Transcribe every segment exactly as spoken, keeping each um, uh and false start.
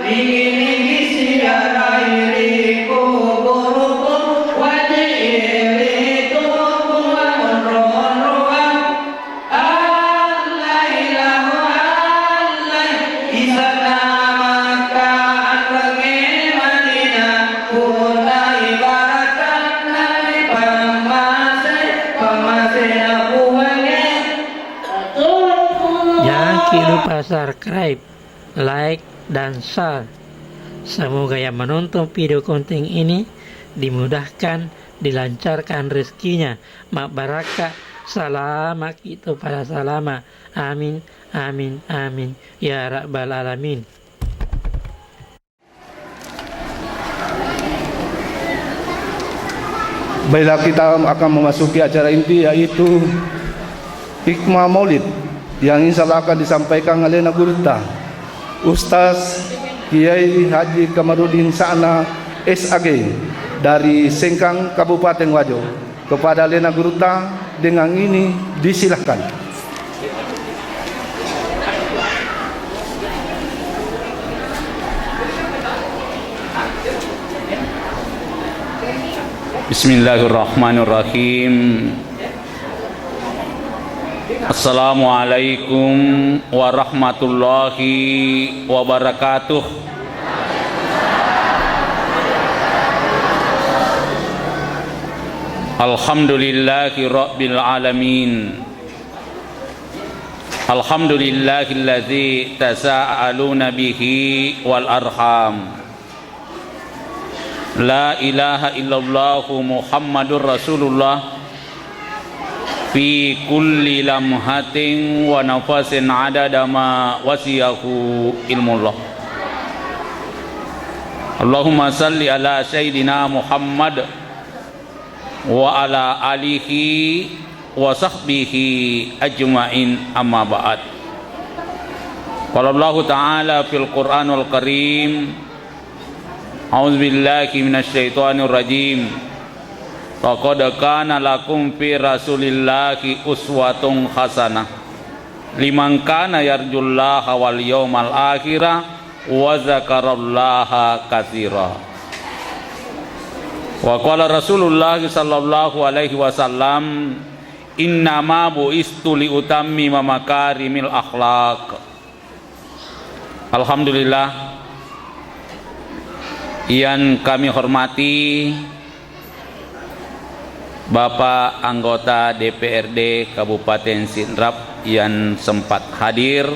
Nigi-nigi siarai ri kuburuku, waji'i ri tubuku monro-onroang. Allailahu allai, isana Makkah, anrengnge Madinah, putai baratanna ri pammase, pammasena Puangnge. Jangan ki lupa subscribe, like, dan share. Semoga yang menonton video konten ini dimudahkan, dilancarkan rezekinya, mabbarakka, salama ki to pada salama. Amin, amin, amin, ya rabbal alamin. Baiklah, kita akan memasuki acara inti, yaitu hikmah maulid yang insya Allah akan disampaikan alena gurutta, Ustaz Kiai Haji Kamarudin Sa'na, S A G, dari Sengkang, Kabupaten Wajo. Kepada alena gurutta, dengan ini disilahkan. Bismillahirrahmanirrahim. Assalamualaikum warahmatullahi wabarakatuh. Alhamdulillahi rabbil alamin. Alhamdulillahilladzi tasaaluna bihi wal arham. La ilaha illallahu Muhammadur Rasulullah fi kulli lamhatin wa nafasin adada ma wasiyahu ilmullah. Allahumma salli ala Sayyidina Muhammad wa ala alihi wa sahbihi ajma'in, amma ba'd. Qala Allahu ta'ala fil Qur'anul Karim, a'udzu billahi minasy syaithanir rajim. Laqad kana lakum fi Rasulillahi uswatun hasanah liman kana yarjullaha wal yaumal akhira wa dzakarallaha katsira. Wa qala Rasulullah sallallahu alaihi wasallam, "Innama bu'istu li utammima makarimil akhlaq." Alhamdulillah, yang kami hormati Bapak Anggota D P R D Kabupaten Sidrap yang sempat hadir,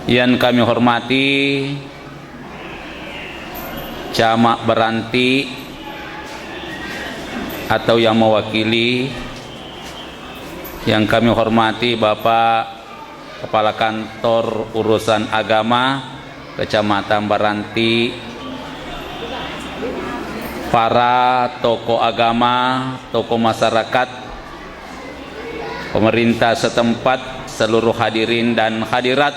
yang kami hormati Camat Baranti atau yang mewakili, yang kami hormati Bapak Kepala Kantor Urusan Agama Kecamatan Baranti, para tokoh agama, tokoh masyarakat, pemerintah setempat, seluruh hadirin dan hadirat,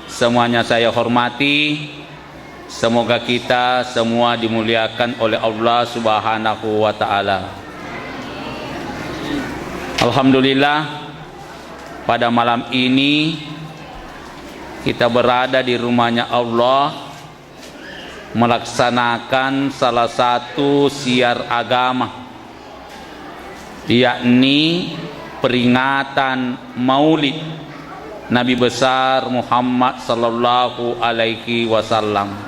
semuanya saya hormati. Semoga kita semua dimuliakan oleh Allah Subhanahu wa Ta'ala. Alhamdulillah, pada malam ini kita berada di rumahnya Allah, melaksanakan salah satu syiar agama, yakni peringatan Maulid Nabi Besar Muhammad sallallahu alaihi wasallam.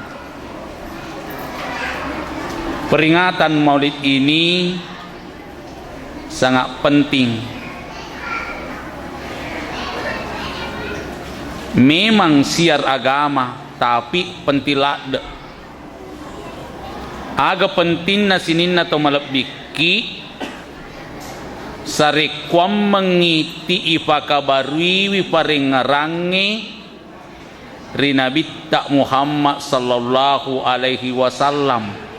Peringatan Maulid ini sangat penting. Memang syiar agama, tapi penting ladde. Aga pentinna sininna to malebbikki, sarekkuammengngi ti ipakabaruiwi parengngerangnge ri Nabitta Muhammad sallallahu alaihi wasallam.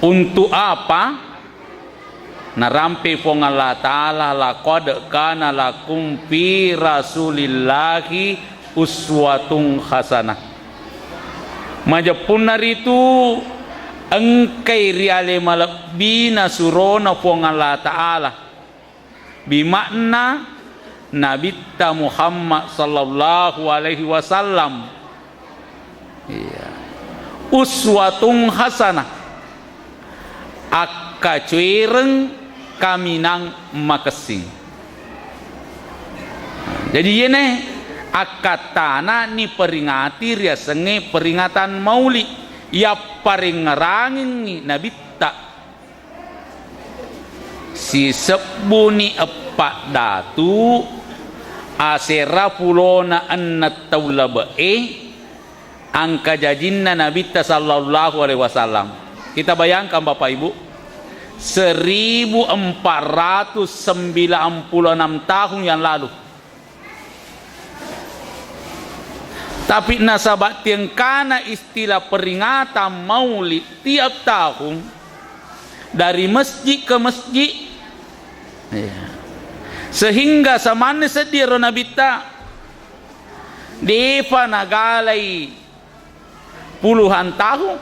Untuk apa? Narampe Puang Allah Ta'ala, "Laqad kana lakum fi Rasulillahi uswatun hasanah." Majeppunna ritu engkai riale malebbina surona Puang Allah Ta'ala. Bimakna Nabitta Muhammad sallallahu alaihi wasallam. Iya. Uswatun hasanah. Akkacuereng kaminang makessing. Jadi iyene akkattana niperingati riasengnge peringatan Maulid, yapparengngerangengngi Nabitta. Sisebbuni eppa datu asera pulona enneng taung labe'e, angka jajinna Nabitta sallallahu alaihi wasallam. Kita bayangkan, Bapak Ibu, seribu empat ratus sembilan puluh enam tahun yang lalu. Tapi nasaba tiengkana istilah peringatan Maulid tiap tahun dari masjid ke masjid, iya, sehingga samanne seddie ro Nabitta defa nagalai puluhan tahun.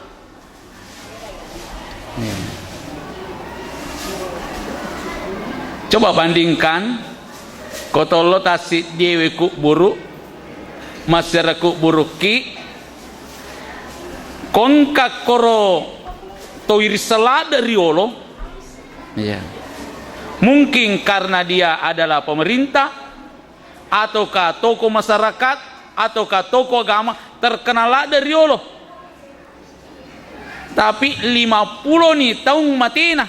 Coba bandingkan, ko tollo tassiddiewe kubburu, massera kubburukki, ko engka koro to irisseng ladde riolo. Iya. Mungkin karena dia adalah pemerintah, ataukah tokoh masyarakat, ataukah tokoh agama, terkenal ladde riolo. Tapi lima pulo ni taung matena.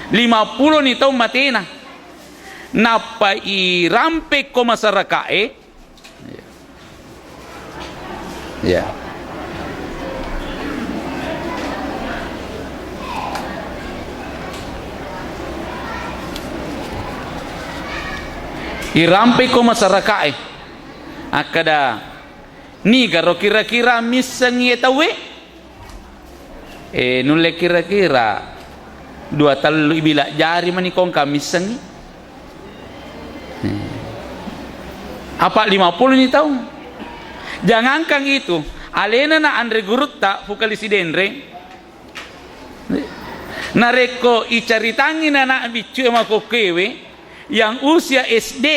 Lima pulo ni taung matena. Nappa irampe ko masyarakae. Ya. Irampeko masyarakae. Akkeda, "Nigaro kira-kira missengngi e tauwe?" Eh, nulle kira-kira dua tellu ibilak jari mani ko engka missengngi. Eh. Apa lima pulo ni taung. Jangankan itu, alena na anre gurutta Fu Kali Sidenreng. Narekko icaritangi na anak biccu e makokkoewe yang usia S D,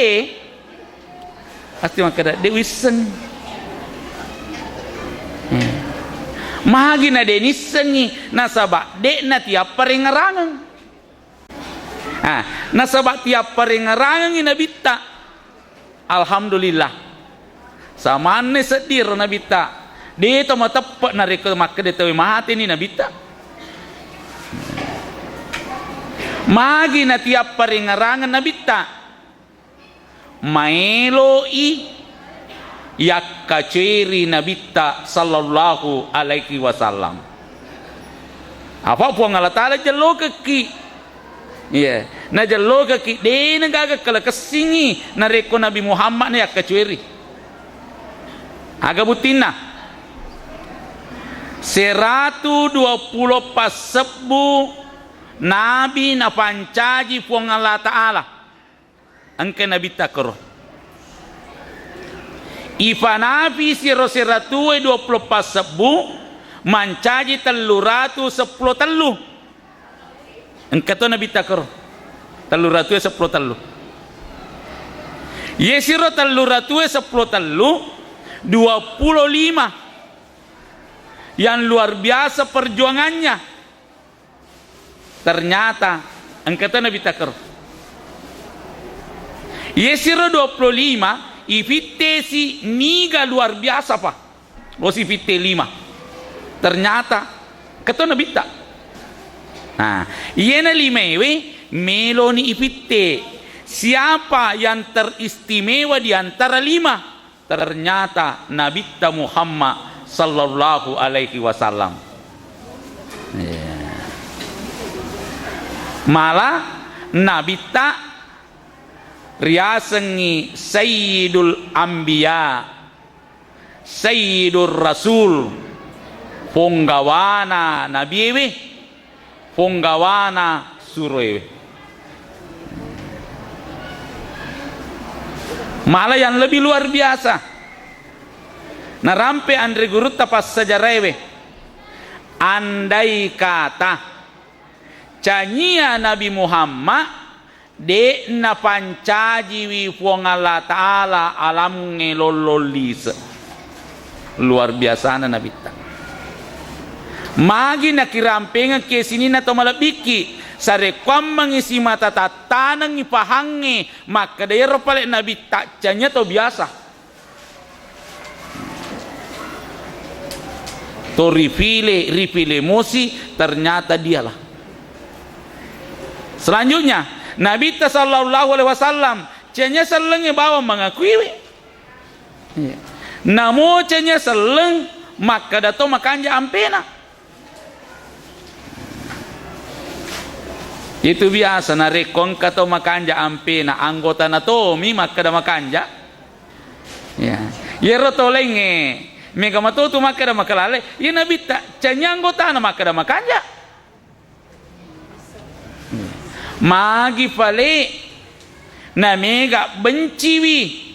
pasti makkeda, "De' wisseng." Hmm. Magi na de' nissengngi, nasaba de' natiapparengngerangeng. Ah, nasaba tiapparengngerangengngi Nabitta. Alhamdulillah. Samanne seddiro Nabitta. De' to mateppe' narekko makkeda tauwe mateni Nabitta. Magi natiapparengngerangengngi Nabitta? Maeloi yakkaceri Nabitta sallallahu alaihi wasallam. Apa Puang Allah Taala jellokekki. Iya, najellokekki, de' nagaga kalekessingngi narekko Nabi Muhammad na yakkaceri. Aga buttinna? Seratu dua pulo passebbu nabi napancaji Puang Allah Taala. Engka Nabitta koro. Ifanapi siro seratue dua pulo passebbu, mancaji tellu ratu seppulo tellu. Engka to Nabitta koro. Tellu ratue seppulo tellu. Ye siro tellu ratue seppulo tellu, dua pulo lima yang luar biasa perjuangannya. Ternyata engka to Nabitta koro. Ye siro dua pulo lima, ifittesi niga luar biasa pa. Lo sifitte lima. Ternyata engka to Nabitta. Nah, iyena limaewe meloni ifitte. Siapa yang teristimewa di antara lima? Ternyata Nabitta Muhammad sallallahu alaihi wasallam. Iya. Malah Nabitta riasengngi Sayyidul Anbiya, Sayyidur Rasul, ponggawana nabiewe, ponggawana suroewe. Malah yang lebih luar biasa, narampe anre gurutta passejaraewe, andai kata cania Nabi Muhammad De' napancajiwi Puang Allah Ta'ala alamnge lollong lise'. Luar biasana Nabitta. Magi nakirampengekke sininna to malebbikki, sarekkuammengngi simata tattanengngi pahangnge makkeda iyaro pale Nabitta canya to biasa. To ripile, ripile mosi, ternyata dialah. Selanjutnya, Nabitta sallallahu alaihi wasallam canya sellengnge bawang mangakuiwi. Iya. Namo canya selleng makkeda to makanja ampena. Itu biasa narekko engka to makanja ampena, anggotana tomi makkeda makanja. Ya. Iyaro to laingnge mega matotu makkeda makalalle, iya Nabitta canya anggotana makkeda makanja. Magi pale namega benciwi,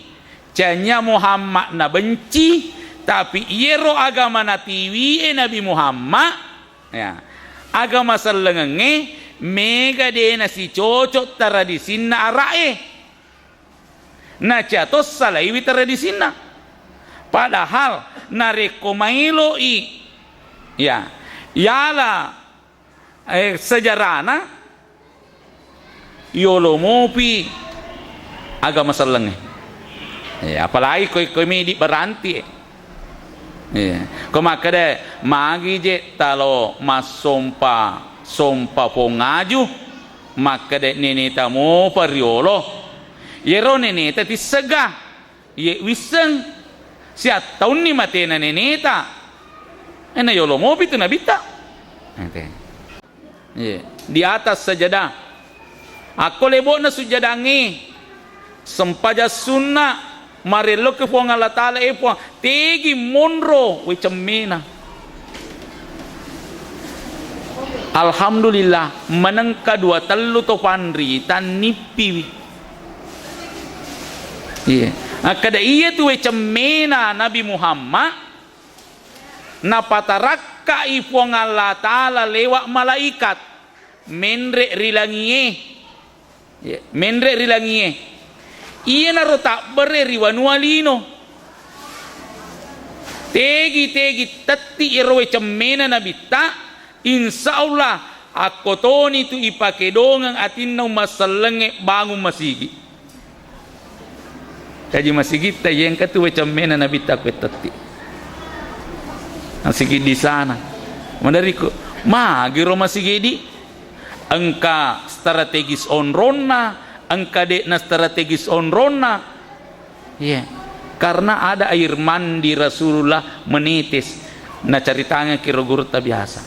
canya Muhammad nabenci, tapi iyaro agama natiwie Nabi Muhammad, ya, agama sellengengnge mega de' nasicocok tradisinna ara'e. Nacato salaiwi tradisinna. Padahal narekko maeloi, ya, yala, eh, sejarana, yolo mopi agama sellengnge. Eh, apalagi koi-, koi medi beranti, eh. Iya. Ko makkeda, magi je talo massompa, sompa pong aju, makkeda neneta mopa riolo. Iyero neneta tissega, iye wisseng, siattaunni matena neneta. Ena yolo mopi tu nabitta. Ente. Iya, di atas sajadah. Akko lebo'na sujjadangnge, sempajang sunna, marello ke Puang Allah Ta'ala, eh Puang, tegi monro we cemmena. Alhamdulillah, menengka dua tellu to panrita nippiwi. Iya. Akkeda iya tu we cemmena Nabi Muhammad, napatarakkai Puang Allah Ta'ala lewat malaikat menre ri langie. Iya, menre ri langie. Iyanaro tabbere ri wanua lino. Tegi-tegi tetti ero we cemmena nabitta, insya Allah akkotoni tu ipake dongeng atinna umma sellengnge bangun masigi. Kaji masigitta, iya engka tu we cemmena nabitta ko tetti. Masigi di sana. Maderiko, magiro masigi di engka strategis onronna, engka de'na strategis onronna. Iya. Karena ada air mandi Rasulullah menetes, nacaritangeng kiro gurutta biasa.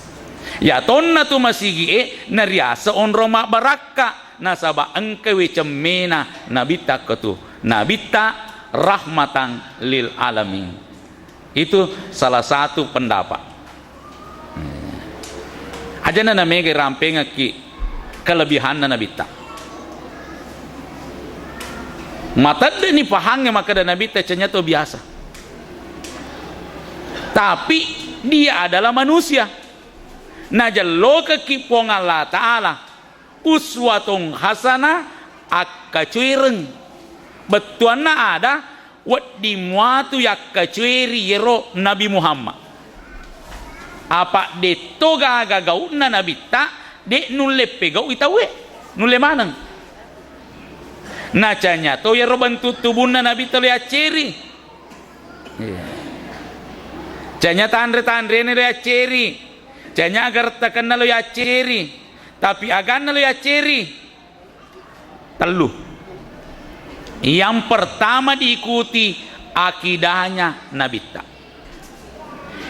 Ya tonna tu masigi e nariasa onrong mabbarakka. Nasaba engka we cemmena nabitta ko tu, nabitta rahmatan lil alamin. Itu salah satu pendapat. Ajana namega rampengekki kelebihanna nabitta. Mateddeni pahangnge makkeda nabitta cenyato biasa. Tapi dia adalah manusia. Najellokekki Puang Allah Ta'ala. Uswatun hasanah, akkacuereng. Bettuanna ada, wedding muatu yakkacueri yero Nabi Muhammad. Apa detto gaga gau'na nabitta, de nulle pegau'i tauwe, nulle maneng. Nacanya to yero bentuk tubunna nabitta lo yacceri. Iya. Canya tanre-tanrena lo yacceri. Canya agar takenna lo yacceri. Tapi aganna lo yacceri tellu. Yang pertama diikuti akidahnya nabitta.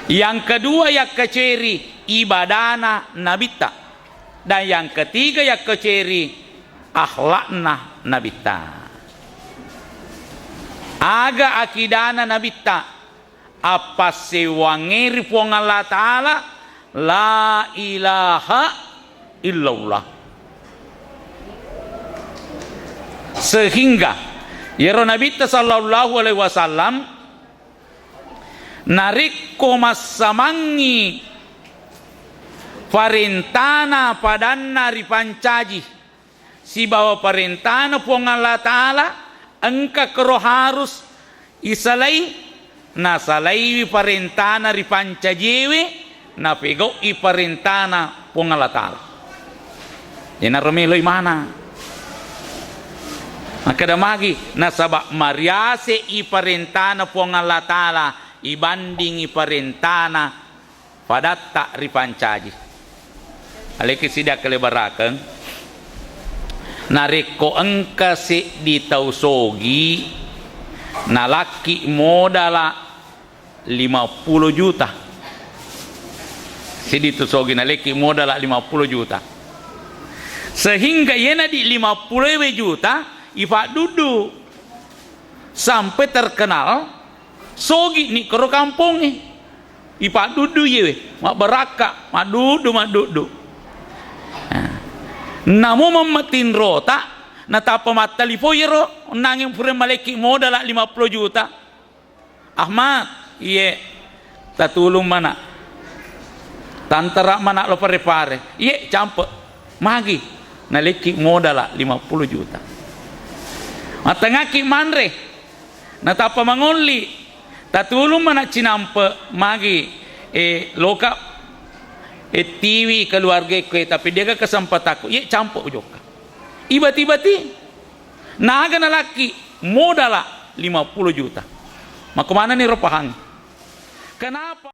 Yang kedua yakkaceri ibadana nabitta. Dan yang ketiga yakkaceri akhlakna nabitta. Aga akidana nabitta? Appassewwangnge ri Puang Allah Ta'ala, la ilaha illallah. Sehingga yero Nabitta sallallahu alaihi wasallam narekko massamangngi parentana padanna ripancaji, Sibawa parentana Puang Allah Ta'ala engka kero harus isalai, nasalaiwi parentana ripancajiewe, napegau'i parentana Puang Allah Ta'ala. Iyanaro melo imana. Makkeda magi, nasaba mariase'i parentana Puang Allah Ta'ala ibandingi parentana padatta ripancaji. Aleki sidi akkalebarakeng, narekko engka seddi tau sogi nalakki modala lima puluh juta. Seddi tu sogi nalekki modala lima puluh juta. Sehingga iyena di lima puluh ewe juta ipadduddu sampai terkenal sogi ni kero kampongnge. Ipadduddu iyewe, mabbarakka, madduddu, madduddu. Nah, namo mammetinrota, natappa mattalipoi ero, onnangeng pura malekki modala lima puluh juta. Ahmad, iye, tatulung mana. Tantara mana lo pare-pare. Iye, campe. Magi, nalekki modala lima puluh juta. Mattengaki manre, natappa mangolli, tatulung mana cinampe, magi, eh, loka, eh, tiwi keluarga koe, tapi dega kesempatakku, iye campe ujokka. Ibati-bati, naga nalakki modala lima puluh juta. Mako manani ro pahang. Kenapa?